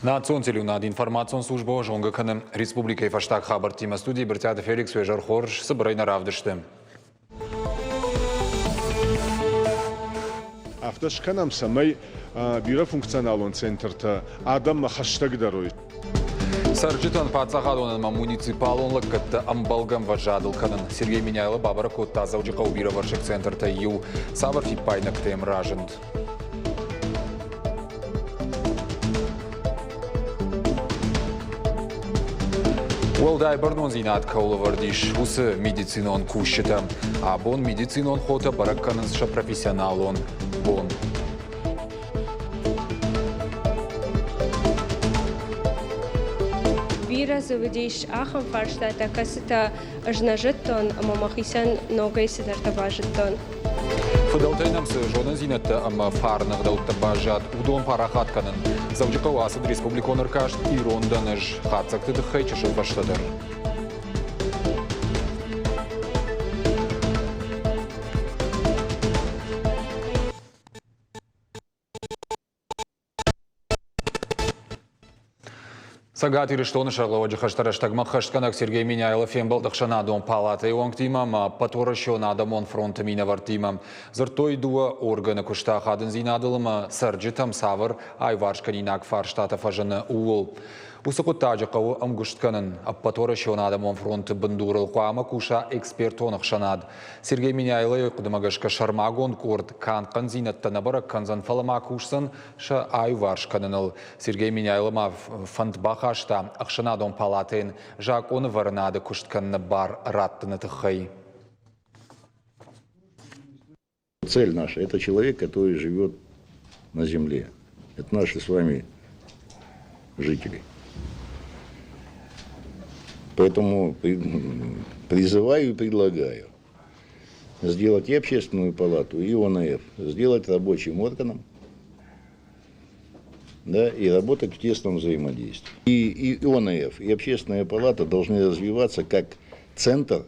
Национ телеуынад информацион службӕ зонгӕ кӕны республикӕйы фӕстаг хабӕрттимӕ. Студийы Брытъиаты Феликс уе зӕр хорз, цыбырӕй нӕ равдысты. Афтӕ скӕнӕм, цӕмӕй бирӕфункционалон центртӕ адӕммӕ хӕстӕгдӕр уой. Цӕрджытӕн паддзахадон ӕмӕ муниципалон лӕггӕдтӕ ӕмбӕлгӕ ӕмвӕзадыл кӕнын Сергей Меняйло бабӕрӕг кодта Дзӕуджыхъӕуы бирӕвӕрсыг центртӕй иу. Цавӕр фиппаинӕгтӕ йӕм разынд? Уӕлдай бӕрнондзинад кӕуыл ӕвӕрд ис, уыцы медицинон кусджытӕ. Абон медицинон хотӕ бӕрӕг кӕнынц сӕ профессионалон бон. Бирӕ дзы уыдис ахӕм фарстатӕ, кӕцытӕ ӕз нӕ зыдтон ӕмӕ мӕхицӕн ногӕй цыдӕртӕ базыдтон. Фыдӕлтӕй нӕм цы зонындзинӕдтӕ ӕмӕ фарны ӕгъдӕуттӕ баззад, уыдон парахат кӕнын. Дзӕуджыхъӕуы ацыд республикон ӕркаст «Ирон дӕн ӕз» хатдзӕгты тыххӕй чысыл фӕстӕдӕр. Цӕгат Ирыстоны сӕргълӕууӕджы хӕстӕ рӕстӕгмӕ ххӕстгӕнӕг Сергей Меняйло фембӕлд ӕхсӕнадон палатӕйы уӕнгтимӕ ӕмӕ ӕппӕтуӕрӕсеон адӕмон фронты минӕвӕрттимӕ. Дзырдтой дыууӕ органы куысты ахадындзинадыл ӕмӕ цӕрджытӕм цавӕр аиварскӕнинаг фарстатӕ фӕзыны, ууыл. Уыцы хъуыддаджы хъӕуы ӕмгуыст кӕнын. Ӕппӕтуӕрӕсеон адӕмон фронты бындурыл хъуамӕ куса экспертон ӕхсӕнад. Сергей Меняйлойы хъуыдымӕ гӕсгӕ сӕрмагонд къорд канд хъӕндзинӕдтӕ нӕ бӕрӕг кӕндзӕн, фӕлӕ ма кусдзӕн сӕ аиуварс кӕныныл. Сергей Меняйло ма фӕнд бахаста ӕхсӕнадон палатӕйӕн закъоны вӕрынады куыст кӕныны бар раттыны тыххӕй. Цель наша – это человек, который живет на земле. Это наши с вами жители. Поэтому призываю и предлагаю сделать и общественную палату, и ОНФ, сделать рабочим органом, да, и работать в тесном взаимодействии. И ОНФ, и общественная палата должны развиваться как центр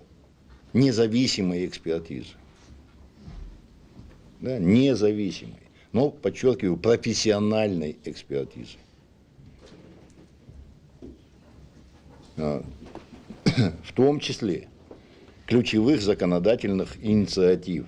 независимой экспертизы. Да, независимой, но, подчеркиваю, профессиональной экспертизы. В том числе ключевых законодательных инициатив.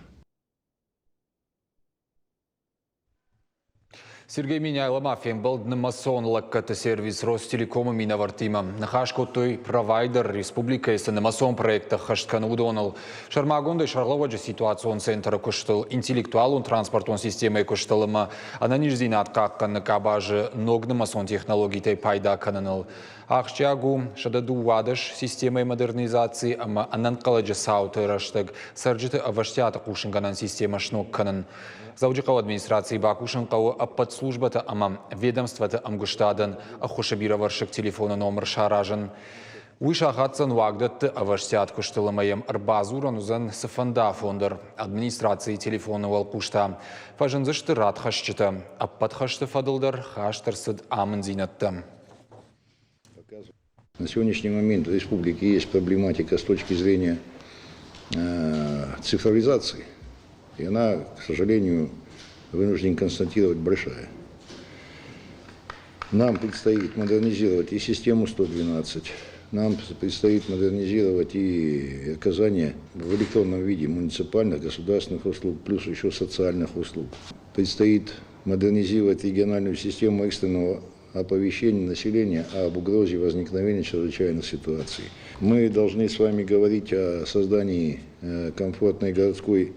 Сергей Меняйло ма фембӕлд нымӕцон лӕггӕдты сервис Ростелеком-ы минӕвӕрттимӕ. Ныхас кодтой провайдер республикӕйы цы нымӕцон проекттӕ ӕххӕст кӕны, уыдоныл. Сӕрмагондӕй сӕргълӕууӕджы ситуацион центры куыстыл, интеллектуалон транспортон системӕйы куыстыл ӕмӕ ӕнӕниздзинад хъахъхъӕныны къабазы ног нымӕцон технологитӕй пайда кӕныныл. Ахсджиаг у 112 системӕйы модернизаци ӕмӕ ӕнӕнхъӕлӕджы цауты рӕстӕг цӕрджыты ӕвӕстиаты хъусынгӕнӕн системӕ сног кӕнын. Дзӕуджыхъӕуы администрацийы бакусын хъӕуы ӕппӕт службӕтӕ ӕмӕ ведомствӕты ӕмгуыстадӕн ӕххуысы бирӕвӕрсыг телефоны номыр саразын. Уый сахатдзӕн уагдӕтты ӕвӕстиат куыстыл ӕмӕ йӕм ӕрбадзурӕн уыдзӕн цыфӕнды афон дӕр. Администрацийы телефоны уӕлхъус та фӕзындзысты радхӕсджытӕ. Ӕппӕт хӕсты фӕдыл дӕр хаст ӕрцыд амындзинӕдтӕ. На сегодняшний момент в республике есть проблематика с точки зрения цифровизации. И она, к сожалению, вынужден констатировать, большая. Нам предстоит модернизировать и систему 112, нам предстоит модернизировать и оказание в электронном виде муниципальных, государственных услуг, плюс еще социальных услуг. Предстоит модернизировать региональную систему экстренного оповещения населения об угрозе возникновения чрезвычайных ситуаций. Мы должны с вами говорить о создании комфортной городской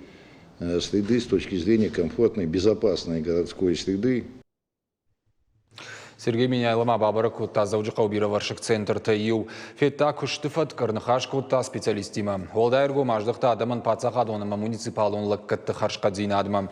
среды с точки зрения комфортной, безопасной городской среды. Сергей Меняйло ма бабӕрӕг кодта Дзӕуджыхъӕуы бирӕвӕрсыг центртӕй иу. Федта куысты фӕтк, ӕрныхас кодта специалисттимӕ. Уӕлдай ӕргом аздӕхта адӕмӕн паддзахадон ӕмӕ муниципалон лӕггӕдты хӕрзхъӕддзинадмӕ.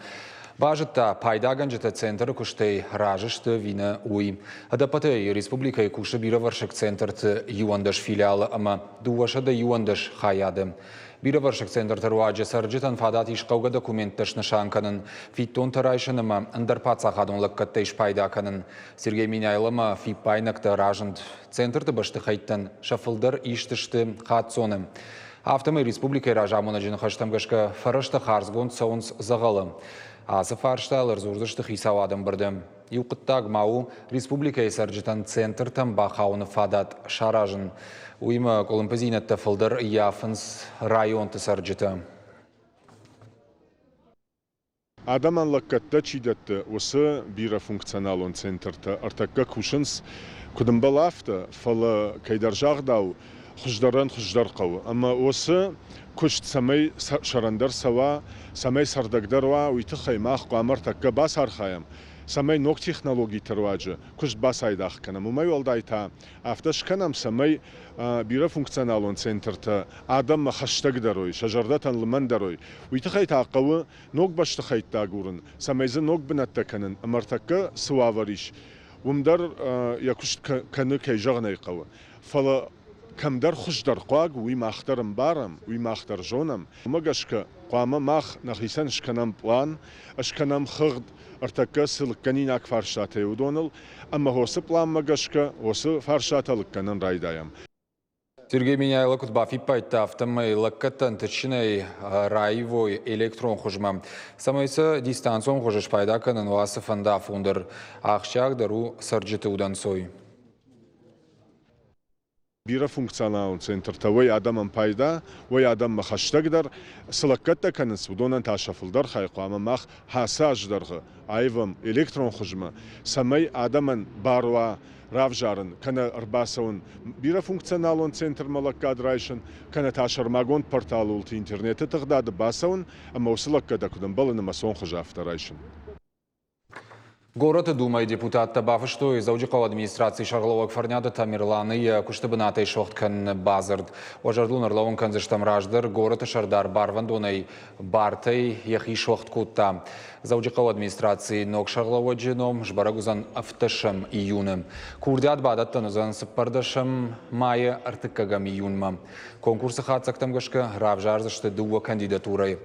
Базыдта, пайдагӕнджытӕ центры куыстӕй разы сты ӕви нӕ, уый. Ӕдӕппӕтӕй республикӕйы кусы бирӕвӕрсыг центрты 11 филиалы ӕмӕ 211 хайады. Бирӕвӕрсыг центрты руаджы цӕрджытӕн фадат ис хъӕугӕ документтӕ снысан кӕнын, фиддонтӕ райсын ӕмӕ ӕндӕр паддзахадон лӕггӕдтӕй спайда кӕнын. Сергей Меняйломӕ фиппаинӕгтӕ разынд. Центрты бӕстыхӕйттӕн сӕ фылдӕр ист сты хаццоны. Афтӕмӕй республикӕйы разамонӕджы ныхӕстӕм гӕсгӕ фӕрӕзтӕ хардзгонд цӕуынц дзӕгъӕлы. Ацы фарстайыл ӕрдзурдзысты хицауады ӕмбырды. Иу хъуыддаг ма у республикӕйы цӕрджытӕн центртӕм бахауыны фадат саразын. Уыимӕ къуылымпыдзинӕдтӕ фылдӕр ӕййафынц районты цӕрджытӕ. Адӕмӕн лӕггӕдтӕ чи дӕтты, уыцы бирӕфункционалон центртӕ ӕртӕккӕ кусынц, куыд ӕмбӕлы, афтӕ, фӕлӕ, кӕйдӕр загъдау, хуыздӕрӕн хуыздӕр хъӕуы. Ӕмӕ уыцы куыст цӕмӕй сӕрӕндӕр цӕуа, цӕмӕй цӕрдӕгдӕр уа, уый тыххӕй мах хъуамӕ ӕртӕккӕ бацархайӕм, цӕмӕй ног технологиты руаджы куыст бацайдагъ кӕнӕм. Уымӕй уӕлдай та афтӕ скӕнӕм, цӕмӕй бирӕфункционалон центртӕ адӕммӕ хӕстӕгдӕр уой, сӕ зӕрдӕтӕн лымӕндӕр уой. Уый тыххӕй та хъӕуы ног бӕстыхӕйттӕ агурын, цӕмӕй дзы ног бынӕттӕ кӕнын ӕмӕ ӕртӕккӕ цы уавӕр ис, уым дӕр йӕ куыст кӕны, кӕй зӕгъын ӕй хъӕуы. Фӕлӕ кӕмдӕр хуыздӕр хъуаг, уый мах дӕр ӕмбарӕм, уый мах дӕр зонӕм. Уымӕ гӕсгӕ хъуамӕ мах нӕхицӕн скӕнӕм пълан, скӕнӕм хыгъд, ӕртӕккӕ цы лыггӕнинаг фарстатӕ уыдоныл, ӕмӕ уыцы пъланмӕ гӕсгӕ уыцы фарстатӕ лыггӕнӕн райдайӕм. Сергей Меняйло куыд бафиппайдта, афтӕмӕй лӕггӕдтӕ ӕнтыстджынӕй раивой электрон хуызмӕ, цӕмӕй сӕ дистанцион хуызы спайда кӕнын уа цыфӕнды афон дӕр. Ахсджиагдӕр у цӕрджыты удӕнцой. Бирӕфункционалон центртӕ уой адӕмӕн пайда, уой адӕммӕ хӕстӕгдӕр. Цы лӕггӕдтӕ кӕнынц, уыдонӕн та сӕ фылдӕр хай хъуамӕ мах ацы азы дӕргъы аивӕм электрон хуызмӕ, цӕмӕй адӕмӕн бар уа равзарын кӕнӕ ӕрбацӕуын бирӕфункционалон центрмӕ лӕггад райсын, кӕнӕ та сӕрмагонд порталы уылты интернеты тыгъдады бацӕуын ӕмӕ уыцы лӕггӕдтӕ куыд ӕмбӕлы нымӕцон хуызы афтӕ райсын. Горӕты Думӕйы депутаттӕ бафыстой Дзӕуджыхъӕуы администрацийы сӕргълӕууӕг Фӕрниаты Тамерланы йӕ куысты бынатӕй суӕгъд кӕныны бадзырд. Уӕ зӕрдыл ӕрлӕууын кӕндзыстӕм, раздӕр горӕты сӕрдар барвӕндонӕй бартӕй йӕхи суӕгъд кодта. Дзӕуджыхъӕуы администрацийы ног сӕргълӕууӕджы ном сбӕрӕг уыдзӕн ӕвддӕсӕм июны. Курдиат бадӕттӕн уыдзӕн цыппӕрдӕсӕм майы ӕртыккӕгӕм июнмӕ. Конкурсы хатдзӕгтӕм гӕсгӕ равзардзысты дыууӕ кандидатурӕйы.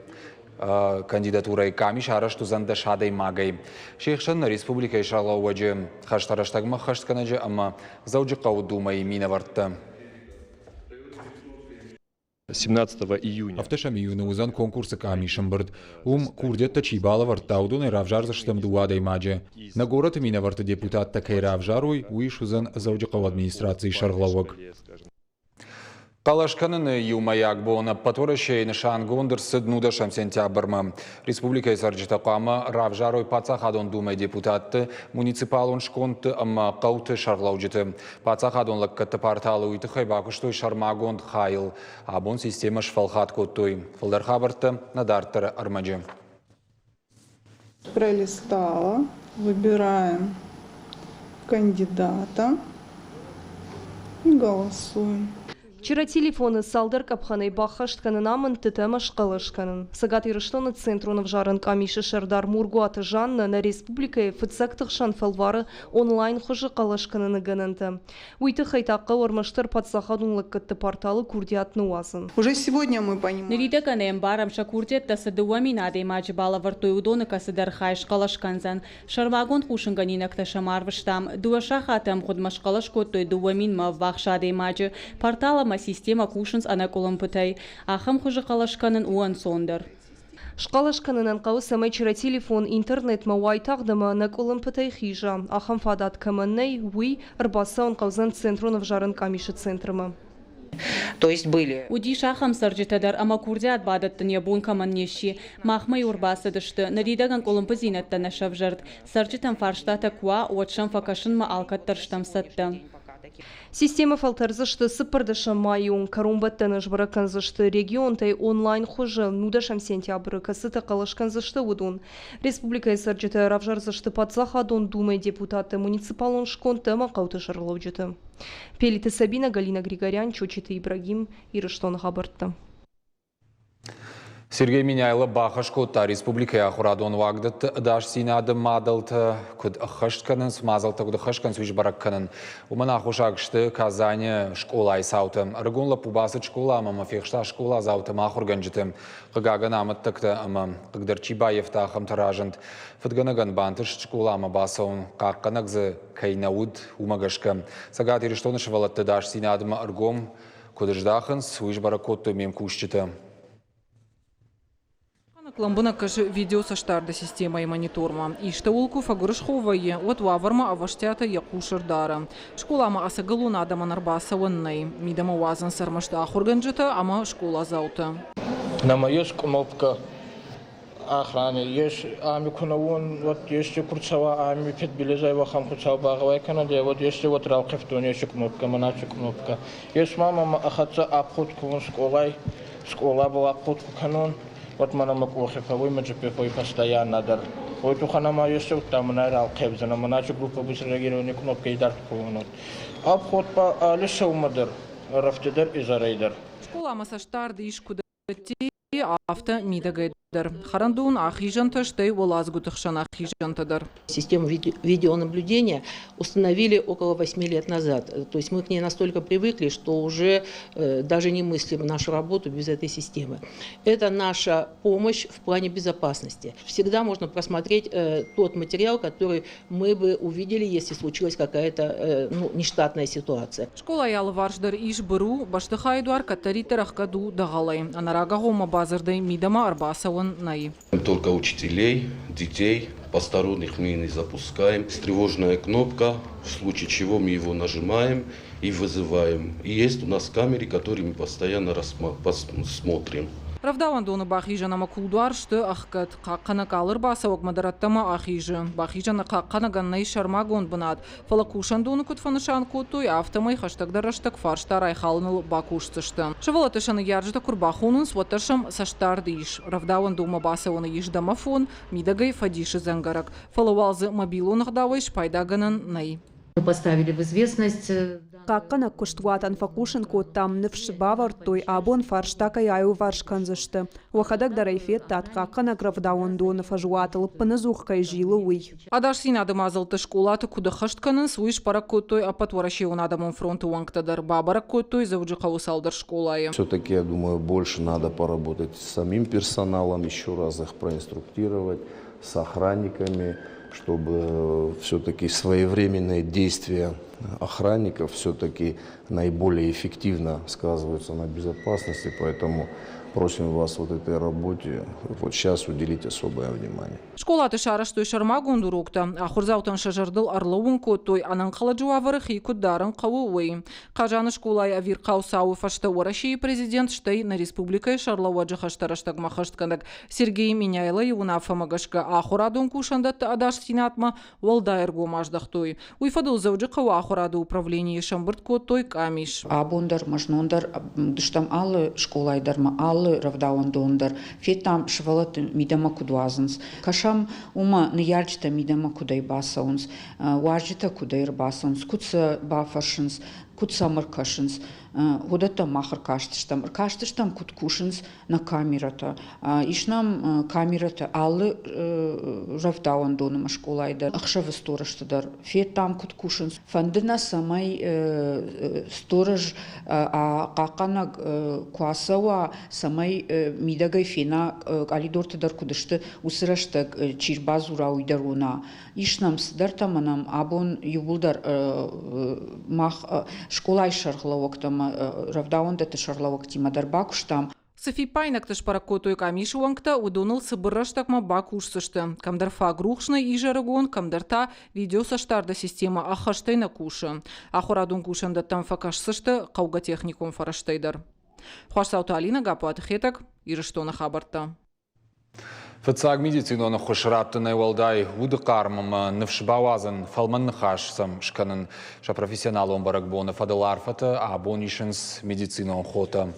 Кандидатурӕйы къамис арӕзт уыдзӕн 10 адӕймагӕй. Се хсӕн нӕ республикӕйы сӕргълӕууӕджы хӕстӕ рӕстӕгмӕ ӕххӕстгӕнӕджы ӕмӕ Дзӕуджыхъӕуы Думӕйы минӕвӕрттӕ. 17 июня. Ӕвддӕсӕм июны уыдзӕн конкурсы къамис ӕмбырд. Уым курдиӕттӕ чи балӕвӕрдта, уыдонӕй равзардзыстӕм дыууӕ адӕймаджы. Нӕ горӕты минӕвӕртты депутаттӕ кӕй равзарой, уый суыдзӕн Дзӕуджыхъӕуы администрацийы сӕргълӕууӕг. Хъӕлӕс кӕныны иумӕйаг бон ӕппӕт Уӕрӕсейы нысангонд ӕрцыд 19 сентябрмӕ. Республикӕйы цӕрджытӕ хъуамӕ равзарой Паддзахадон Думӕйы депутатты, муниципалон скондты ӕмӕ хъӕуты сӕргълӕуджыты. Паддзахадон лӕггӕдты порталы уый тыххӕй бакуыстой сӕрмагонд хайыл. Абон системӕ сфӕлхат кодтой. Фылдӕр хабӕрттӕ нӕ дарддӕры ӕрмӕджы. Пролистала, выбираем кандидата и голосуем. Чырӕ телефоны цалдӕр къӕпхӕнӕй баххӕст кӕнын амындтытӕ ӕмӕ схъӕлӕс кӕнын. Цӕгат Ирыстоны Центрон ӕвзарӕн къамисы сӕрдар Мургуаты Жаннӕ нӕ республикӕйы фыццӕгты хсӕн фӕлвары онлайн хуызы хъӕлӕс кӕныны гӕнӕнтӕ. Уый тыххӕй та хъӕуы ӕрмӕстдӕр паддзахадон лӕггӕдты порталы курдиат ныууадзын. Уже сегодня мы понимаем. Ныридӕгӕн ӕмбарӕм, сӕ курдиӕттӕ цы 2000 адӕймаджы балӕвӕрдтой, уыдоны кӕцыдӕр хай схъӕлӕс кӕндзӕн. Сӕрмагонд хъусынгӕнинӕгтӕ сӕм арвыстам. Дыууӕ сахаты ӕмгъуыдмӕ схъӕлӕс кодтой 2000-мӕ ӕввахс адӕймаджы. Портал ӕмӕ системӕ кусынц ӕнӕкъуылымпытӕй. Ахӕм хуызы хъӕлӕс кӕнын у ӕнцондӕр. Схъӕлӕс кӕнынӕн хъӕуы, цӕмӕй чырӕ телефон интернетмӕ уайтагъд ӕмӕ ӕнӕкъуылымпытӕй хиза. Ахӕм фадат кӕмӕн нӕй, уый ӕрбацӕуын хъӕудзӕн Центрон ӕвзарӕн къамисы центрмӕ. То есть были. Уыдис ахӕм цӕрджытӕ дӕр, ӕмӕ курдиат бадӕттын йӕ бон кӕмӕн не сси. Махмӕ-иу ӕрбацыдысты. Ныридӕгӕн къуылымпыдзинӕдтӕ нӕ сӕвзӕрд. Цӕрджытӕм фарстатӕ куы уа, уӕд сӕм фӕкӕсынмӕ алкӕддӕр стӕм цӕттӕ. Системӕ фӕлтӕрдзысты цыппӕрдӕсӕм майы онг, кӕронбӕттӕны сбӕрӕг кӕндзысты регионтӕй онлайн хуызы нудӕсӕм сентябры, кӕцытӕ хъӕлӕс кӕндзысты, уыдон. Республикӕйы цӕрджытӕ равзардзысты Паддзахадон Думӕйы депутатты, муниципалон скондты ӕмӕ хъӕуты сӕргълӕуджыты. Пелиты Сабина, Галина Григорян, Чочиты Ибрагим, Ирыстоны хабӕрттӕ. Сергей Меняйло бахӕс кодта республикӕйы ахуырадон уагдӕтты ӕдасдзинады мадӕлтӕ куыд ӕххӕст кӕнынц, мадзӕлттӕ куыд ӕххӕст кӕнынц, уый сбӕрӕг кӕнын. Уымӕн аххосаг сты Казаны скъолайы цаутӕ. Ӕрыгон лӕппу бацыд скъоламӕ ӕмӕ фехста скъоладзаутӕ ӕмӕ ахуыргӕнджыты. Хъыгагӕн, амӕттӕгтӕ ӕмӕ хъыгдӕр чи баййӕфта, ахӕмтӕ разынд. Фыдгӕнӕгӕн бантыст скъоламӕ бацӕуын, хъахъхъӕнӕг дзы кӕй нӕ уыд, уымӕ гӕсгӕ. Цӕгат Ирыстоны сывӕллӕтты ӕдасдзинадмӕ ӕргом куыд здахынц, уый сбӕрӕг кодтой ме мкусджытӕ. Лӕмбынӕг кӕсы видеоцӕстдарды системӕйы монитормӕ. Истӕуыл куы фӕгуырысхо вӕййы, уӕд уавӕрмӕ ӕвӕстиатӕй йӕ хъус ӕрдары. Скъоламӕ ӕцӕгӕлон адӕмӕн ӕрбацӕуӕн нӕй. Мидӕмӕ уадзынц ӕрмӕст ахуыргӕнджытӕ ӕмӕ скъоладзаутӕ. Нӕма ес кнопкӕ охраны, ес ами ку нӕ уон, уӕд есте ку рцӕуа ами фидбилизӕй уӕхӕн Хуцау багъӕуай кӕнӕд, уӕд есте уӕд ралхъивтон ечи кнопкӕ, мӕнӕ кнопкӕ. Ес ма мӕмӕ ӕ хӕццӕ обход кун скъолай, скъолабӕл обход ку кӕнон, уӕд мӕнӕ мӕ къохи фӕууй, мӕ джиппи фӕууй постоянно дӕр. Уой туххӕн ӕма есте удта мӕнӕ ралхъевдзӕнӕ, мӕнӕ группа быстро реагирования кнопкӕ идард ку уонӕд. Обход ба алли сӕумӕ дӕр, рӕфти дӕр, изӕрӕй дӕр. Скъоламӕ цӕстдард ис куыд ӕдде, афтӕ мидӕгӕй дӕр. Хӕрӕндон ахизӕнтӕ, стӕй уӕладзгуыты хсӕн ахизӕнтӕ дӕр. Систему видеонаблюдения установили около 8 лет назад. То есть мы к ней настолько привыкли, что уже даже не мыслим нашу работу без этой системы. Это наша помощь в плане безопасности. Всегда можно просмотреть тот материал, который мы бы увидели, если случилась какая-то ну, нештатная ситуация. Скъолайы алыварс дӕр ис быру, бӕстыхайы дуар кӕддӕриддӕр ӕхгӕд у дӕгъӕлӕй. Ӕнӕрагагъоммӕ бадзырдӕй мидӕмӕ ӕрбацӕуӕн нӕй. Только учителей, детей, посторонних мы не запускаем. Тревожная кнопка, в случае чего мы его нажимаем и вызываем. И есть у нас камеры, которые мы постоянно смотрим. Рӕвдауӕндоны бахизӕн ӕмӕ кулдуар сты ӕхгӕд. Хъахъхъӕнӕг алы ӕрбацӕуӕгмӕ дӕр ӕддӕмӕ ахизы. Бахизӕны хъахъхъӕнӕгӕн нӕй сӕрмагонд бынат, фӕлӕ кусӕндоны куыд фӕнысан кодтой, афтӕмӕй хӕстӕгдӕр рӕстӕг фарста райхалыныл бакусдзысты. Сывӕллӕтты сӕ ныййарджытӕ куы рбахонынц, уӕддӕр сӕм цӕстдард ис. Рӕвдауӕндонмӕ бацӕуӕны ис домофон, мидӕгӕй фӕдисы дзӕнгӕрӕг, фӕлӕ уал дзы мобилон ӕгъдауӕй спайдагӕнӕн нӕй. Мы поставили в известность Хъахъхъӕнӕг куыстуатӕн фӕхъусын кодтам, ныфс бавӕрдтой, абон фарста кӕй аиуварс кӕндзысты. Уӕхӕдӕг дӕр ӕй федтат, хъахъхъӕнӕг рӕвдауӕндоны фӕзуатыл ӕппынӕдзух кӕй зилы, уый. Ӕдасдзинады мадзӕлттӕ скъолаты куыд ӕххӕст кӕнынц, уый сбӕрӕг кодтой Ӕппӕтуӕрӕсеон адӕмон фронты уӕнгтӕ дӕр. Бабӕрӕг кодтой Дзӕуджыхъӕуы цалдӕр скъолайы. Все-таки, я думаю, больше надо поработать с самим персоналом, еще раз их проинструктировать, с охранниками, чтобы все-таки своевременные действия охранников все-таки наиболее эффективно сказываются на безопасности, поэтому просим вас вот этой работе вот сейчас уделить особое внимание. Скъолаты сарӕзтой сӕрмагонд уроктӕ. Ахуырдзаутӕн сӕ зӕрдыл ӕрлӕууын кодтой, ӕнӕнхъӕлӕджы уавӕры хи куыд дарын хъӕуы, уый. Хъазаны скъолайы ӕвирхъау цауы фӕстӕ Уӕрӕсейы президент, стӕй нӕ республикӕйы сӕргълӕууӕджы хӕстӕ рӕстӕгмӕ хӕстгӕнӕг Сергей Меняйлойы уынаффӕмӕ гӕсгӕ ахуырадон кусӕндӕтты ӕдасдзинадмӕ уӕлдай ӕргом аздӕхтой. Уый фӕдыл Дзӕуджыхъӕуы ахуырады управленийы сӕмбырд кодтой къамис. Абон дӕр ма знон дӕр уыдыстӕм алы скъолайы дӕр ма алы рӕвдауӕндон дӕр. Федтам, сывӕллӕтты мидӕмӕ куыд уадзынц. Кӕсӕм, уымӕ ныййарджытӕ мидӕмӕ куыдӕй бацӕуынц, уазджытӕ куыдӕй ӕрбацӕуынц, куыд сӕ бафӕрсынц, куыд сӕм ӕркӕсынц. Уыдӕттӕм мах ӕркастыстӕм. Ӕркастыстӕм, куыд кусынц нӕ камерӕтӕ. Ис нӕм камерӕтӕ алы рӕвдауӕндоны ӕмӕ скъолайы дӕр, ӕхсӕвы сторожты дӕр. Федтам, куыд кусынц. Фӕнды нӕ, цӕмӕй сторож хъахъхъӕнӕг куы ацӕуа, цӕмӕй мидӕгӕй фена, къӕлидорты дӕр куыд сты, уыцы рӕстӕг чи рбадзура, уый дӕр уына. Ис нӕм цыдӕртӕ ӕмӕ нӕм абон иууылдӕр мах скъолайы сӕргълӕууӕгтӕ ӕмӕ рӕвдауӕндӕтты сӕргълӕууӕгтимӕ дӕр бакуыстам. Цы фиппаинӕгтӕ сбӕрӕг кодтой къамисы уӕнгтӕ, уыдоныл цыбыр рӕстӕгмӕ бакусдзысты. Кӕмдӕр фаг рухс нӕй изӕрыгон, кӕмдӕр та видеоцӕстдарды системӕ ӕххӕстӕй нӕ кусы. Ахуырадон кусӕндӕттӕм фӕкӕсдзысты хъӕугӕ техникон фӕрӕзтӕй дӕр. Хуасдзауты Алинӕ, Гаппуаты Хетӕг, Ирыстоны хабӕрттӕ. Фыццаг медицинон ӕххуыс раттынӕй уӕлдай уды хъарм ӕмӕ ныфс бауадзын, фӕлмӕн ныхас сӕм скӕнын. Сӕ профессионалон бӕрӕгбоны фӕдыл арфӕтӕ абон исынц медицинон хотӕ.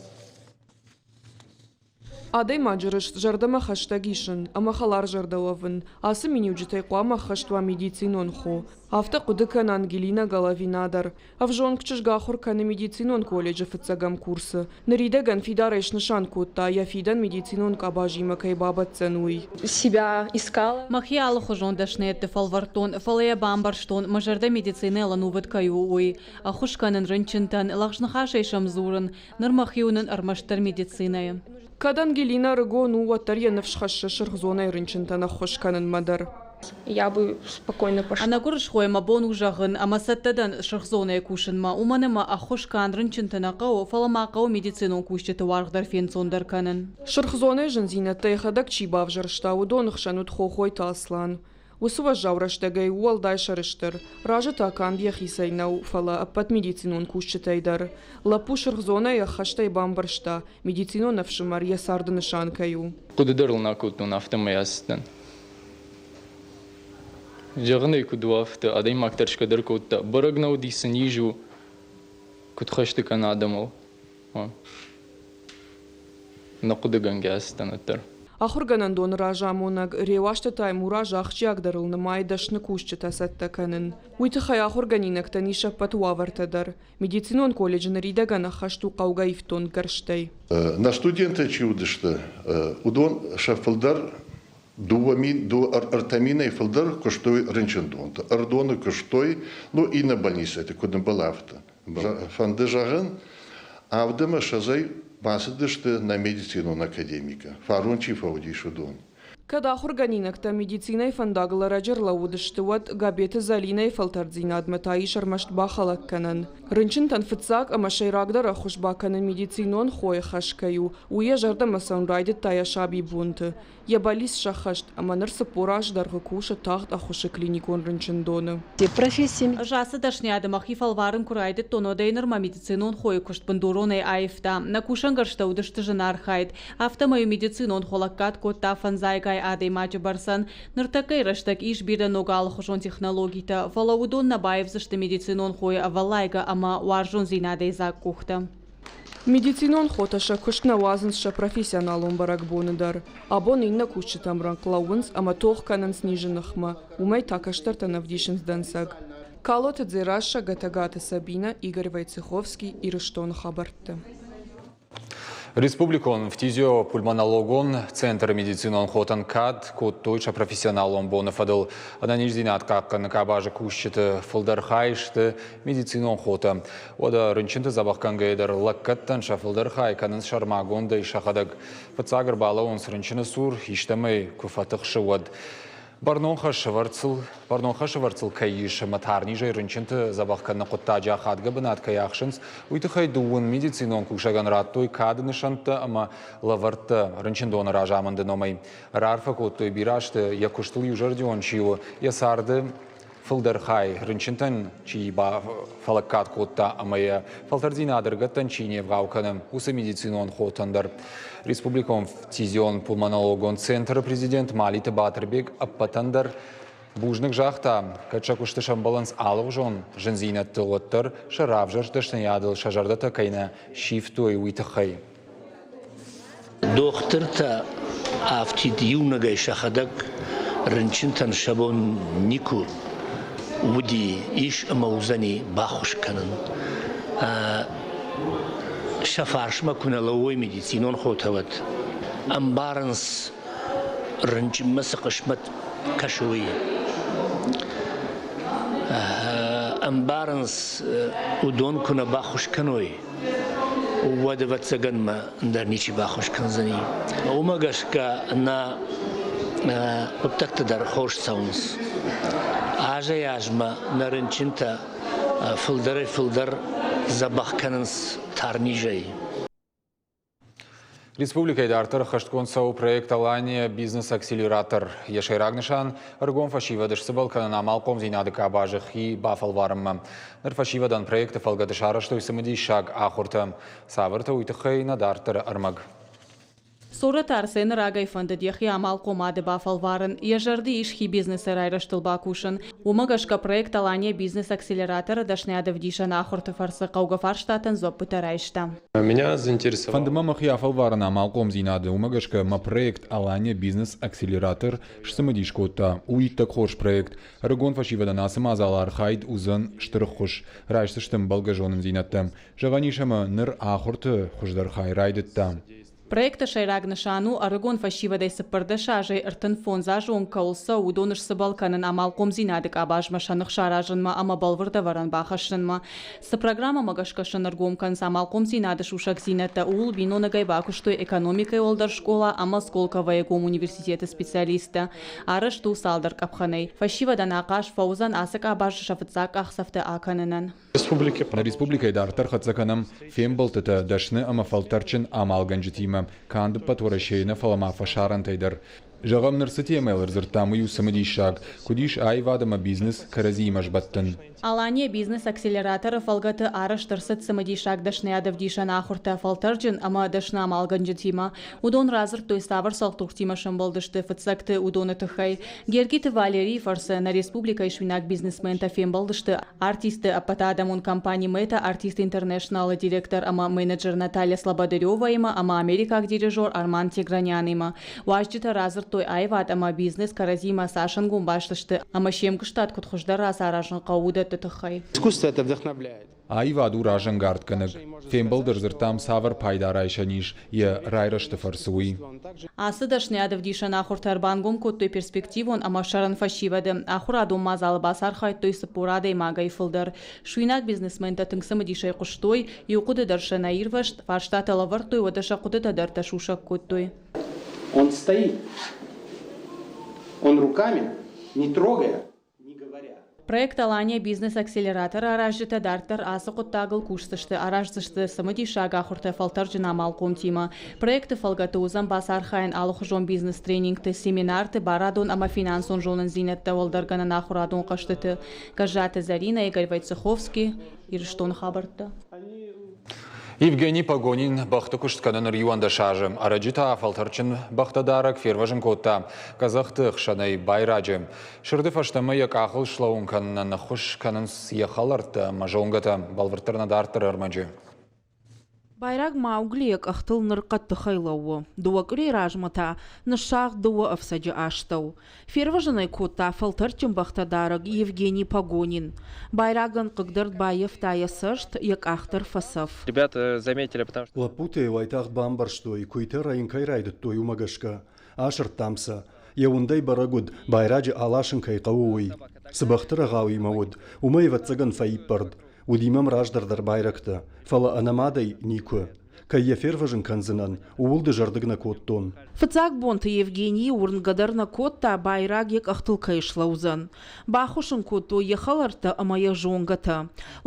Адӕймаджы рыст зӕрдӕмӕ хӕстӕг исын ӕмӕ хӕларзӕрдӕ уӕвын – ацы миниуджытӕй хъуамӕ ӕххӕст уа медицинон хо. Афтӕ хъуыды кӕны Ангелина Головина дӕр. Ӕвзонг чызг ахуыр кӕны медицинон колледжы фыццӕгӕм курсы. Ныридӕгӕн фидарӕй снысан кодта, йӕ фидӕн медицинон къабазимӕ кӕй бабӕтдзӕн, уый. Себя искала. Мӕхи алыхуызон дӕсныйӕдты фӕлвӕрдтон, фӕлӕ йӕ бамбӕрстон, мӕ зӕрдӕ медицинӕйыл ӕнувыд кӕй у, уый. Ӕххуыс кӕнын рынчынтӕн, лӕгъз ныхасӕй сӕм дзурын. Ныр мӕхи уынын ӕрмӕстдӕрницинӕйы. Кӕд Ангелинӕ ӕрыгон у, уӕддӕр йӕ ныфс хӕссы сырх зонӕйы рынчынтӕн ӕххуыс кӕнынмӕ дӕр. Я бы спокойно пошла. Ӕнӕгуырысхойӕ мӕ бон у зӕгъын, ӕмӕ цӕттӕ дӕн сырх зонӕйы кусынмӕ, уымӕн ӕмӕ ӕххуыс канд рынчынты нӕ хъӕуы, фӕлӕ ма хъӕуы медицинон кусджыты уаргъ дӕр фенцондӕр кӕнын. Сырх зонӕйы зындзинӕдтӕ йӕхӕдӕг чи бавзӕрста, уыдоны хсӕн уыд Хохойты Аслан. Уыцы уӕззау рӕстӕгӕй у уӕлдай сӕрыстыр. Разы та канд йӕхицӕй нӕу, фӕлӕ ӕппӕт медицинон кусджытӕй дӕр. Лӕппу сырх зонӕйы ӕххӕстӕй бамбӕрста, медицинон ӕфсымӕр йӕ царды нысан кӕй у. Хъуыды дӕр ыл нӕ кодтон, афтӕмӕй ацыдтӕн. Зӕгъын ӕй куыд у, афтӕ адӕймаг тӕрсгӕ дӕр кодта. Бӕрӕг нӕ уыди, цы низ у, куыд хӕсты кӕны адӕмыл. Нӕхъуыдыгӕнгӕ ацыдтӕн уӕддӕр. Ахуыргӕнӕндоны разамонӕг Реуазты Таймураз ахсджиагдӕрыл нымайы дӕсны кусджытӕ цӕттӕ кӕнын. Уый тыххӕй ахуыргӕнинӕгтӕн ис ӕппӕт уавӕртӕ дӕр. Медицинон колледжы ныридӕгӕн ӕххӕст у хъӕугӕ ифтонггӕрзтӕй. Нӕ студенттӕ чи уыдысты, уыдон сӕ фылдӕр 2000 минӕй фылдӕр куыстой рынчындонты. Ӕрыдоны куыстой, ну, иннӕ больницӕты куыд ӕмбӕлы, афтӕ. Фӕнды зӕгъын, авд ӕмӕ ссӕдзӕй бацыдысты нӕ медицинон академикӕ, фарон чи фӕуыдис, уыдон. Кӕд ахуыргӕнинӕгтӕ медицинӕйы фӕндагыл ӕрӕджы ӕрлӕууыдысты, уӕд Габеты Зӕлинӕйы фӕлтӕрддзинадмӕ та ис ӕрмӕст бахӕлӕг кӕнӕн. Рынчынтӕн фыццаг ӕмӕ сӕйрагдӕр ӕххуыс бакӕнын медицинон хойы хӕс кӕй у, уый йӕ зӕрдӕмӕ цӕуын райдыдта йӕ сабибонты. Йӕ бӕллиц сӕххӕст ӕмӕ ныр 40 азы дӕргъы кусы тагъд ӕххуысы клиникон рынчындоны. Ӕз ацы дӕсныйады мӕхи фӕлварын куы райдыдтон, уӕдӕй нырмӕ медицинон хойы куыст бындуронӕй аивта. Нӕ кусӕнгӕрзтӕ уыдысты зынархайд. Афтӕмӕй медицинон хо лӕггад кодта фӕндзайгай адӕймаджы бӕрцӕн. Ныртӕккӕйы рӕстӕг ис бирӕ ног алыхуызон технологитӕ, фӕлӕ уыдон нӕ баивдзысты медицинон хойы ӕвӕллайгӕ ӕмӕ уарзондзинадӕй дзаг къухтӕ. Медицинон хотӕ сӕ куыст нӕ уадзынц сӕ профессионалон бӕрӕгбоны дӕр. Абон иннӕ кусджытӕм рӕнхъ лӕууынц ӕмӕ тох кӕнынц низы ныхмӕ, уымӕй та кӕстӕртӕн ӕвдисынц дӕнцӕг. Калоты Дзерассӕ, Гӕтӕгаты Сабинӕ, Игорь Войцеховский, Ирыстоны хабӕртты. Республикон фтизиопульмонологон центры медицинон хотӕн кад кодтой сӕ профессионалон боны фӕдыл. Ӕнӕниздзинад хъахъхъӕныны къабазы кусджыты фылдӕр хай сты медицинон хотӕ. Уӕдӕ рынчынты дзӕбӕхгӕнгӕйӕ дӕр лӕггӕдтӕн сӕ фылдӕр хай кӕнынц сӕрмагондӕй сӕхӕдӕг. Фыццаг ӕрбалӕууынц рынчыны цур, истӕмӕй куы фӕтыхсы, уӕд. Бӕрнон хӕс ӕвӕрд сыл кӕй ис ӕмӕ тарнизӕй рынчынты дзӕбӕх кӕныны хъуыддаджы ахадгӕ бынат кӕй ахсынц, уый тыххӕй дыууын медицинон кусӕгӕн радтой кады нысӕнттӕ ӕмӕ лӕвӕрттӕ рынчындоны разамынды номӕй. Раарфӕ кодтой бирӕ азты йӕ куыстыл иузӕрдион чи у, йӕ царды фылдӕр хай рынчынтӕн чи фӕлӕггад кодта ӕмӕ йӕ фӕлтӕрдзинад ӕрыгӕттӕн чи не вгъау кӕны, уыцы медицинон хотӕн дӕр. Республикон фтизион-пульмонологон центры президент Малиты Батырбег ӕппӕтӕн дӕр бузныг загъта, кӕд сӕ куысты сӕмбӕлынц алыгъуызон зындзинӕдтыл, уӕддӕр сӕ равзӕрст дӕсныйадыл сӕ зӕрдӕтӕ кӕй нӕ сивтой, уый тыххӕй. Дохтыртӕ афтид иунӕгӕй сӕхӕдӕг рынчынтӕн сӕ бон никуы уыди, ис ӕмӕ уыдзӕни баххуыс кӕнын. Сӕ фарсмӕ куы нӕ лӕууой медицинон хотӕ, уӕд ӕмбарынц, рынчынмӕ цы хъысмӕт кӕсы, уый. Ӕмбарынц, уыдон куы нӕ баххуыс кӕной, уӕд, ӕвӕццӕгӕн мӕ ӕндӕр ничи баххуыс кӕндзӕни. Уымӕ гӕсгӕ нӕ хъуыддӕгтӕ дӕр хорз цӕуынц. Азӕй-азмӕ нӕ рынчынтӕ фылдӕрӕй-фылдӕр дзӕбӕх кӕнынц тарнизӕй. Республикӕйы дарддӕр ӕххӕстгонд цӕуы проект «Алания бизнес-акселератор». Йӕ сӕйраг нысан – ӕрыгон фӕсивӕды сцыбӕл кӕнын амалхъомдзинады къабазы хи бафӕлварынмӕ. Ныр фӕсивӕдӕн проекты фӕлгӕты сарӕзтой цымыдисаг ахуыртӕ. Цавӕртӕ, уый тыххӕй нӕ дарддӕры ӕрмӕг. Цорӕты Арсены рагӕй фӕндыд йӕхи амалхъомады бафӕлварын. Йӕ зӕрды ис хи бизнесы райрӕзтыл бакусын. Уымӕ гӕсгӕ проект «Алания бизнес-акселератор»-ы дӕсныйадӕвдисӕн ахуырты фӕрцы хъӕугӕ фарстатӕн дзуӕппытӕ райста. Меня заинтересовал. Фӕнды мӕ мӕхи афӕлварын амалхъомдзинады, уымӕ гӕсгӕ мӕ проект «Алания бизнес-акселератор» сцымыдис кодта. У иттӕг хорз проект. Ӕрыгон фӕсивӕдӕн ацы мадзалы архайд уыдзӕн стыр ӕххуыс. Райсдзысты ӕмбӕлгӕ зонындзинӕдтӕ. Зӕгъӕн ис ӕмӕ ныр ахуырты хуыздӕр хай райдыдта. Проекты сӕйраг нысан у ӕрыгон фӕсивӕдӕй 14 азӕй 35 азы онг кӕуыл цӕуы, уыдоны сцыбӕл кӕнын амалхъомдзинады къабазмӕ сӕ ных саразынмӕ ӕмӕ бӕлвырд ӕвӕрӕн бахӕссынмӕ. Цы программӕмӕ гӕсгӕ сын ӕргом кӕнынц амалхъомдзинады сусӕгдзинӕдтӕ, ууыл биноныгӕй бакуыстой экономикӕйы уӕлдӕр скъола ӕмӕ Сколковойы гом университеты специалисттӕ. Арӕзт у цалдӕр къӕпхӕнӕй. Фӕсивӕдӕн ахъаз фӕуыдзӕн ацы къабазы сӕ фыццаг къахдзӕфтӕ акӕнынӕн. Нӕ республикӕйы дарддӕр хӕццӕ кӕнӕм фембӕлдтытӕ дӕсны ӕмӕ фӕлтӕрдджын амалгӕнджытимӕ канд ӕппӕт Уӕрӕсейы нӕ, фӕлӕ ма фӕсарӕнтӕй дӕр. Зӕгъӕм, ныр цы темӕйыл ӕрдзырдтам, уый у цымыдисаг, куыд ис аивад ӕмӕ бизнес кӕрӕдзиимӕ сбӕттын. Алания бизнес-акселераторы фӕлгӕты арӕзт ӕрцыд цымыдисаг дӕсныйадӕвдисӕн ахуыртӕ фӕлтӕрджын ӕмӕ дӕсны амалгӕнджытимӕ. Уыдон радзырдтой, цавӕр цӕлхдуртимӕ сӕмбӕлдысты фыццӕгты, уыдоны тыххӕй. Гергиты Валерийы фӕрцы нӕ республикӕйы суинаг бизнесментӕ фембӕлдысты артистты ӕппӕтадӕмон компани Мета Артист Интернешнал-ы директор ӕмӕ менеджер Наталья Слободыреваимӕ ӕмӕ америкаг дирижер Арман Тигранянимӕ. Уазджытӕ радзырдтой аивад ӕмӕ бизнес кӕрӕдзимӕ цас ӕнгом баст сты ӕмӕ се мгуыстад куыд хуыздӕр рацаразын хъӕуы, уыдӕтты тыххӕй. Искусство это вдохновляет. Аивад у разӕнгардгӕнӕг. Фембӕлды ӕрдзырдтам, цавӕр пайда райсӕн ис йӕ райрӕзты фӕрцы, уый. Ацы дӕсныйадӕвдисӕн ахуыртӕ ӕрбангом кодтой перспективон ӕмӕ сӕрӕн фӕсивӕды. Ахуырадон мадзалы бацархайдтой 40 адӕймагӕй фылдӕр. Суинаг бизнесментӕ тынг цымыдисӕй хъуыстой, иу хъуыды дӕр сӕ нӕ ирвӕзт, фарстатӕ лӕвӕрдтой, уӕдӕ сӕ хъуыдытӕ дӕр сусӕг кодтой. Он стоит. Он руками, не трогая, Проект «Алания бизнес-акселератор» аразджытӕ дарддӕр ацы хъуыддагыл кусдзысты, араздзысты цымыдисаг ахуыртӕ фӕлтӕрджын амалхъомтимӕ. Проекты фӕлгӕты уыдзӕн бацархайӕн алыхуызон бизнес-тренингты, семинарты, барадон ӕмӕ финансон зонындзинӕдтӕ уӕлдӕргӕнӕн ахуырадон хъӕзтыты. Гӕззаты Зӕринӕ, Игорь Войцеховский, Ирыстоны хабӕрттӕ. Евгений Погонин бӕхты куыст кӕны ныр 11 азы. Ӕрӕджы та фӕлтӕрджын бӕхтӕдарӕг фервӕзын кодта къӕдзӕхты хсӕнӕй байраджы. Сырды фӕстӕмӕ йӕ къахыл слӕууын кӕнынӕн ӕххуыс кӕнынц йӕ хӕлӕрттӕ ӕмӕ зонгӕтӕ, бӕлвырддӕр нӕ дарддӕр ӕрмӕджы. Байраг Маугли йӕ къӕхтыл ныр хъӕддыхӕй лӕууы. Дыууӕ къуырийы размӕ та ныссагъд дыууӕ ӕфцӕджы астӕу. Фервӕзын ӕй кодта фӕлтӕрдджын бӕхтӕдарӕг Евгений Погонин. Байрагӕн хъыгдард баййӕфта йӕ цӕст, йӕ къах дӕр фӕцӕф. Ребята заметили, потому что... Лӕппутӕ уайтагъд бамбӕрстой, куыйтӕ рӕйын кӕй райдыдтой, уымӕ гӕсгӕ. Асырдтам сӕ. Йӕ уындӕй бӕрӕг уыд, байраджы аласын кӕй хъӕуы, уый. Цы бӕхты рӕгъауимӕ уыд, уымӕй ӕвӕццӕгӕн фӕиппӕрд. Уыди мӕм раздӕр дӕр байрӕгтӕ, фӕлӕ ӕнӕмадӕй никуы. Кӕй йӕ фервӕзын кӕндзынӕн, ууыл дызӕрдыг нӕ кодтон. Фыццаг бонты Евгенийы уырнгӕ дӕр нӕ кодта, байраг йӕ къӕхтыл кӕй слӕудзӕн. Баххуыс ын кодтой йӕ хӕлӕрттӕ ӕмӕ йӕ зонгӕтӕ.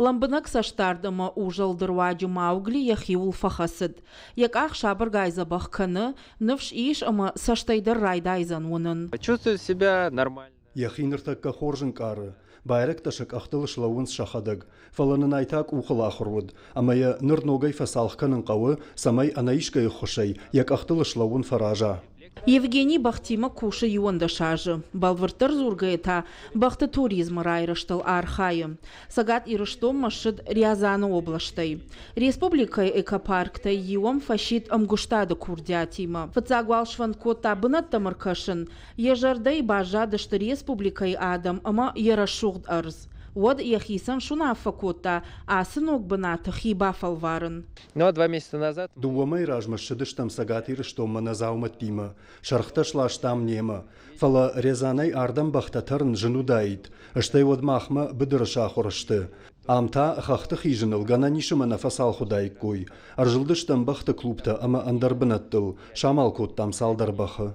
Лӕмбынӕг цӕстдард ӕмӕ узӕлды руаджы Маугли йӕхиуыл фӕхӕцыд. Йӕ къах сабыргай дзӕбӕх кӕны, ныфс ис ӕмӕ цӕстӕй дӕр райдайдзӕн уынын. Чувствую себя нормально. Йӕхи ныртӕккӕ хорз ӕнкъары. Байрӕгтӕ сӕ къӕхтыл слӕууынц сӕхӕдӕг, фӕлӕ нын ай та къухыл ахуыр уыд, ӕмӕ йӕ ныр ногӕй фӕцалх кӕнын хъӕуы, цӕмӕй ӕнӕискӕй ӕххуысӕй йӕ къӕхтыл слӕууын фӕраза. Евгений бӕхтимӕ кусы 11 азы. Бӕлвырддӕр дзургӕйӕ та бӕхты туризмы райрӕзтыл архайы. Цӕгат Ирыстонмӕ ссыд Рязаны областӕй. Республикӕйы экопарктӕй иуӕм фӕсидт ӕмгуыстады курдиатимӕ. Фыццаг уал сфӕнд кодта бынӕттӕм ӕркӕсын, Йӕ зӕрдӕйы баззадысты республикӕйы адӕм ӕмӕ йӕ рӕсугъд ӕрдз. Уӕд йӕхицӕн суынаффӕ кодта ацы ног бынаты хи бафӕлварын. Ну а 2 месяца назад... Дыууӕ мӕйы размӕ ссыдыстӕм Цӕгат Ирыстонмӕ нӕ дзаумӕттимӕ, сӕргътӕ сластам немӕ. Фӕлӕ Рязанӕй ардӕм бӕхтӕ тӕрын зын уыдаид, стӕй уӕд махмӕ быдыры сахуыр сты. Ам та хӕхты хизыныл гӕнӕн ис ӕмӕ нӕ фӕцалх уыдаиккой. Ӕрзылдыстӕм бӕхты клубтӕ ӕмӕ ӕндӕр бынӕттыл, самал кодтам цалдӕр бӕхы.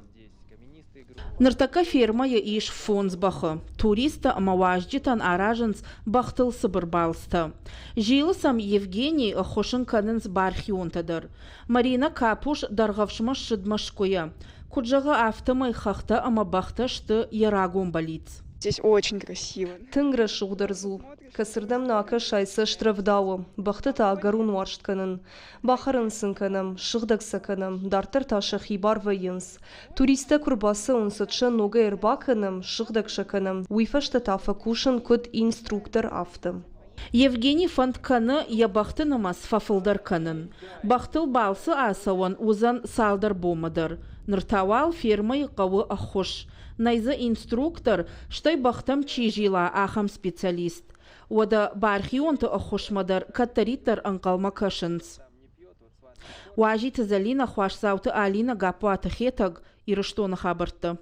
Ныртӕккӕ фермӕйы ис фондз бӕхы. Туристтӕ ӕмӕ уазджытӕн аразынц бӕхтыл цыбыр балцтӕ. Зилы сӕм Евгений, ӕххуыс ын кӕнынц бархионтӕ дӕр. Марина Капуш Дӕргъӕвсмӕ ссыд Мӕскуыйӕ. Куыд зӕгъы, афтӕмӕй хӕхтӕ ӕмӕ бӕхтӕ сты йӕ рагон бӕллиц. Здесь очень красиво. Тынг рӕсугъд ӕрдз у. Кӕцырдӕм нӕ акӕсай, цӕст рӕвдауы. Бӕхты та ӕгӕрон уарзт кӕнын. Бахӕрын сын кӕнӕм, ссыгъдӕг сӕ кӕнӕм, дарддӕр та сӕхи бар вӕййынц. Туристтӕ куы рбацӕуынц, уӕд сӕ ногӕй ӕрбакӕнӕм, ссыгъдӕг сӕ кӕнӕм, уый фӕстӕ та фӕкусын куыд инструктор, афтӕ. Евгений фӕнд кӕны йӕ бӕхты нымӕц фӕфылдӕр кӕнын. Бӕхтыл балцы ацӕуӕн уыдзӕн цалдӕр бонмӕ дӕр. Ныр та уал фермӕйы хъӕуы ӕххуыс. Нӕй дзы инструктор, стӕй бӕхтӕм чи зила, ахӕм специалист. Уӕдӕ бархионты ӕххуысмӕ дӕр кӕддӕриддӕр ӕнхъӕлмӕ кӕсынц. Уазиты Зӕлинӕ, Хуасдзауты Алинӕ, Гаппуаты Хетӕг, Ирыстоны хабӕрттӕ.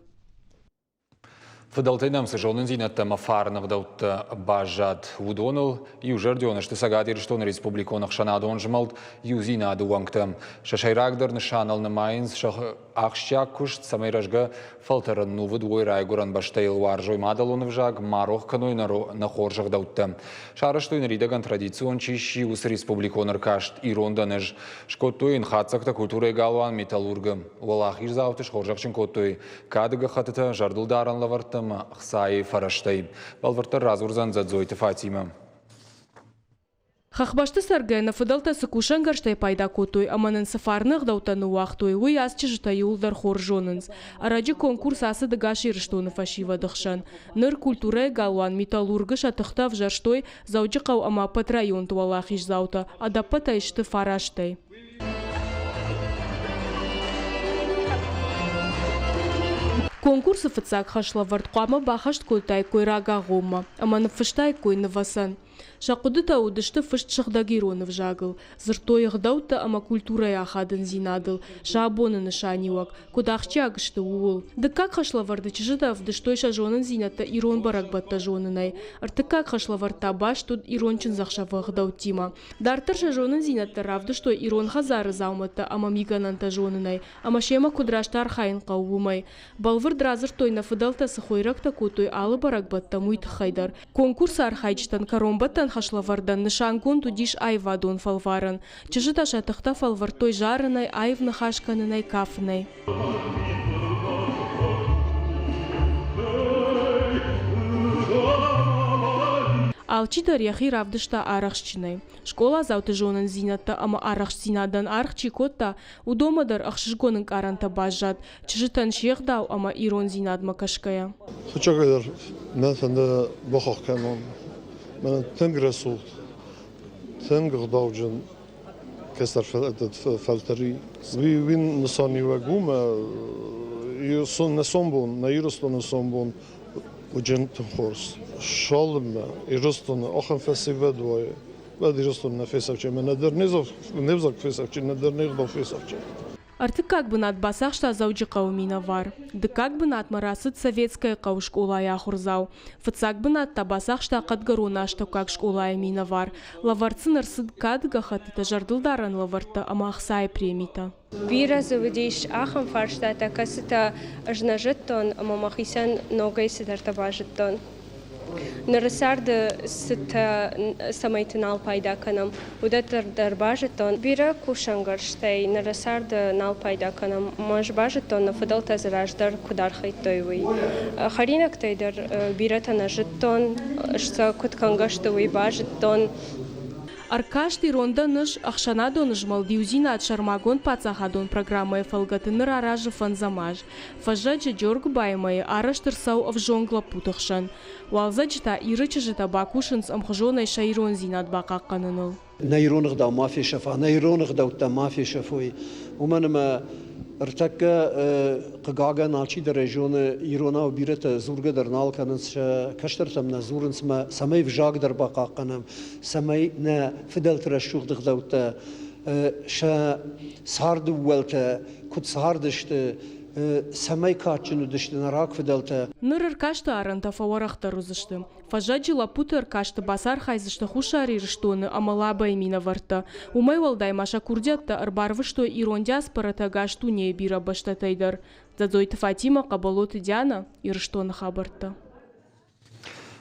Фыдӕлтӕй нӕм цы зонындзинӕдтӕ ӕмӕ фарны ӕгъдӕуттӕ баззад, уыдоныл иузӕрдион сты Цӕгат Ирыстоны республикон ӕхсӕнадон змӕлд Иудзинад-ы уӕнгтӕ. Сӕ сӕйрагдӕр нысаныл нымайынц сӕ ахсджиаг куыст, цӕмӕй рӕзгӕ фӕлтӕрӕн нувыд уой райгуырӕн бӕстӕйыл, уарзой мадӕлон ӕвзаг, ма рох кӕной нӕ хорз ӕгъдӕуттӕ. Сарӕзтой ныридӕгӕн традицион чи сси, уыцы республикон ӕркаст «Ирон дӕн ӕз». Скодтой йын хатдзӕгтӕ культурӕйы галуан «Металлург-ы». Уӕлахиздзауты схорзӕхджын кодтой Кады гӕххӕттытӕ зӕрдылдарӕн лӕвӕрттӕ ӕмӕ ӕхцайы фӕрӕзтӕй. Бӕлвырддӕр радзурдзӕн Дзӕдзойты Фатимӕ. Хӕхбӕсты цӕргӕ нӕ фыдӕлтӕ цы кусӕнгӕрзтӕй пайда кодтой ӕмӕ нын цы фарны ӕгъдӕуттӕ ныууагътой, уый ацы чызджытӕ иууылдӕр хорз зонынц. Ӕрӕджы конкурс ацыд ӕгас Ирыстоны фӕсивӕды хсӕн. Ныр культурӕйы галуан «Металлург-ы» сӕ тыхтӕ ӕвзӕрстой Дзӕуджыхъӕу ӕмӕ ӕппӕт районты уӕлахиздзаутӕ, ӕдӕппӕтӕй сты фарастӕй. Конкурсы фыццаг хӕслӕвӕрд хъуамӕ баххӕст кодтаиккой рагагъоммӕ ӕмӕ ныффыстаиккой нывӕцӕн. Сӕ хъуыдытӕ уыдысты фыст сыгъдӕг ирон ӕвзагыл, дзырдтой ӕгъдӕуттӕ ӕмӕ культурӕйы ахадындзинадыл, сӕ абоны нысаниуӕг, куыд ахсджиаг сты, ууыл. Дыккаг хӕслӕвӕрды чызджытӕ ӕвдыстой сӕ зонындзинӕдтӕ ирон бӕрӕгбӕттӕ зонынӕй. Ӕртыккаг хӕслӕвӕрд та баст уыд ирон чындзӕхсӕвы ӕгъдӕуттимӕ. Дарддӕр сӕ зонындзинӕдтӕ равдыстой ирон хӕдзары дзаумӕттӕ ӕмӕ мигӕнӕнтӕ зонынӕй ӕмӕ семӕ куыд раст архайын хъӕуы, уымӕй. Бӕлвырд радзырдтой, нӕ фыдӕлтӕ цы хойрӕгтӕ кодтой алы бӕрӕгбӕттӕм, уый тыххӕй дӕр. Конкурсы архайджытӕн кӕронбӕттӕн хӕслӕвӕрдӕн нысангонд уыдис аивадон фӕлварӕн. Чызджытӕ сӕ тыхтӕ фӕлвӕрдтой зарынӕй, аив ныхас кӕнынӕй, кафынӕй. Алчидӕр йӕхи равдыста арӕхстджынӕй. Скъоладзауты зонындзинӕдтӕ ӕмӕ арӕхстдзинадӕн аргъ чи кодта, уыдонмӕ дӕр ӕхсызгон ӕнкъарӕнтӕ баззад, чызджытӕн се гъдау ӕмӕ ирондзинадмӕ кӕсгӕйӕ. Фыццагӕйдӕр мӕ фӕнды бахахх кӕнон, мӕнӕн тынг рӕсугъд, тынг ӕгъдауджын кӕстӕр фӕлтӕри. Уый нысаниуӕг у мӕ нӕ сомбон, нӕ Ирыстоны сомбон уыджын тынг хорз. Цалынмӕ Ирыстоны ахӕм фӕсивӕд уой, уӕд Ирыстон нӕ фесӕфче ӕмӕ нӕдӕр не взаг фесӕфче, нӕдӕр не гъдау фесӕфче. Ӕртыккаг бынат бацахста Дзӕуджыхъӕуы минӕвар. Дыккаг бынатмӕ рацыд Советское хъӕуы скъолайы ахуырдзау. Фыццаг бынат та бацахста Хъӕдгӕроны астӕуккаг скъолайы минӕвар. Лӕвӕрд сын ӕрцыд кады гӕххӕттытӕ, зӕрдылдарӕн лӕвӕрттӕ ӕмӕ ӕхцайы премитӕ. Бирӕ дзы уыдис ахӕм фарстатӕ, кӕцытӕ ӕз нӕ зыдтон ӕмӕ мӕхицӕн ногӕй цыдӕртӕ базыдтон. Ныры царды цытӕ цӕмӕйты нал пайда кӕнӕм, уыдӕттӕ дӕр базыдтон. Бирӕ кусӕнгӕрзтӕй ныры царды нал пайда кӕнӕм. Ӕз базыдтон, нӕ фыдӕлтӕ дзы раздӕр куыд архайдтой, уый. Хӕринӕгтӕй дӕр бирӕтӕ нӕ зыдтон, сӕ куыд кӕнгӕ сты, уый базыдтон. Ӕркаст Ирон дӕн ӕз ӕхсӕнадон змӕлд Иудзинад сӕрмагонд паддзахадон программӕйы фӕлгӕты ныр аразы фӕндзӕм аз. Фӕззӕджы Джоргуыбайы мӕйы арӕзт ӕрцӕуы ӕвзонг лӕппуты хсӕн. Уалдзӕджы та Иры чызджытӕ бакусынц ӕмхуызонӕй сӕ ирондзинад бахъахъхъӕныныл. Нӕ ирон ӕгъдау ма фесӕфа, нӕ ирон ӕгъдӕуттӕ ма фесӕфой, уымӕн ӕмӕ ӕртӕккӕ хъыгагӕн алчидӕр ӕй зоны, иронау бирӕтӕ дзургӕ дӕр нал кӕнынц, сӕ кӕстӕртӕм нӕ дзурынц ӕмӕ цӕмӕй взаг дӕр бахъахъхъӕнӕм, цӕмӕй нӕ фыдӕлты рӕсугъд ӕгъдӕуттӕ сӕ царды ууӕлтӕ куыд цардысты, цӕмӕй кадджын уыдысты нӕ рагфыдӕлтӕ. Ныр ӕркасты арӕнтӕ фӕуӕрӕхдӕр уыдзысты. Фӕззӕджы лӕппуты ӕркасты бацархайдзысты Хуссар Ирыстоны ӕмӕ Лабӕйы минӕвӕрттӕ. Уымӕй уӕлдай ма сӕ курдиӕттӕ ӕрбарвыстой ирон диаспорӕтӕ ӕгас дунейы бирӕ бӕстӕтӕй дӕр. Дзӕдзойты Фатимӕ, Хъӕбӕлоты Дианӕ, Ирыстоны хабӕрттӕ.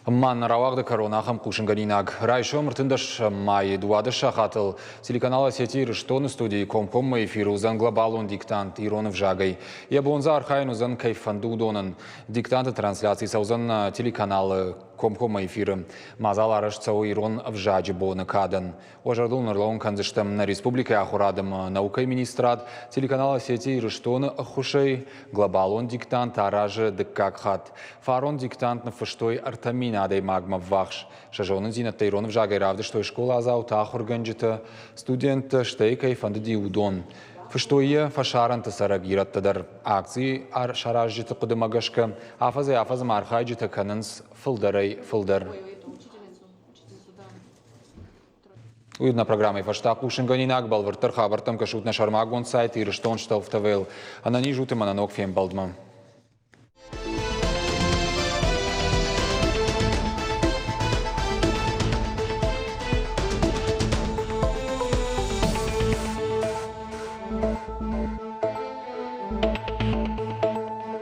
Ма нӕ рауагъды кӕрон ахӕм хъусынгӕнинаг. Райсом 13 майы 12 сахатыл телеканал Осетия Ирыстоны студийы комкоммӕ эфир уыдзӕн глобалон диктант ирон ӕвзагӕй. Йӕ бон дзы архайын уыдзӕн кӕй фӕнды, уыдонӕн. Диктанты трансляци цӕудзӕн телеканалы комкоммӕ эфиры. Мадзал арӕзт цӕуы ирон ӕвзаджы боны кадӕн. Уӕ зӕрдыл ныр кӕндзыстӕм нӕ республикӕйы ахуырад ӕмӕ наукӕйы министрад телеканал Осетия Ирыстоны ӕххуысӕй глобалон диктант аразы дыккаг хатт. Фарон диктант ныффыстой 3000 адӕймагмӕ ввахс. Сӕ зонындзинӕдтӕ ирон ӕвзагӕй равдыстой скъоладзаутӕ, ахуыргӕнджытӕ, студенттӕ, стӕй кӕй фӕндыди, уыдон. Фыстой йӕ фӕсарӕнты цӕрӕг ирӕттӕ дӕр. Акци саразджыты хъуыдымӕ гӕсгӕ афӕдзӕй-афӕдзмӕ архайджытӕ кӕнынц фылдӕрӕй-фылдӕр. Уый нӕ программӕйы фӕстӕ хъусынгӕнинаг бӕлвырддӕр хабӕрттӕм кӕсут нӕ сӕрмагонд сайт Ирыстон ТВ-ыл. Ӕнӕниз ут ӕмӕ нӕ ног фембӕлдмӕ.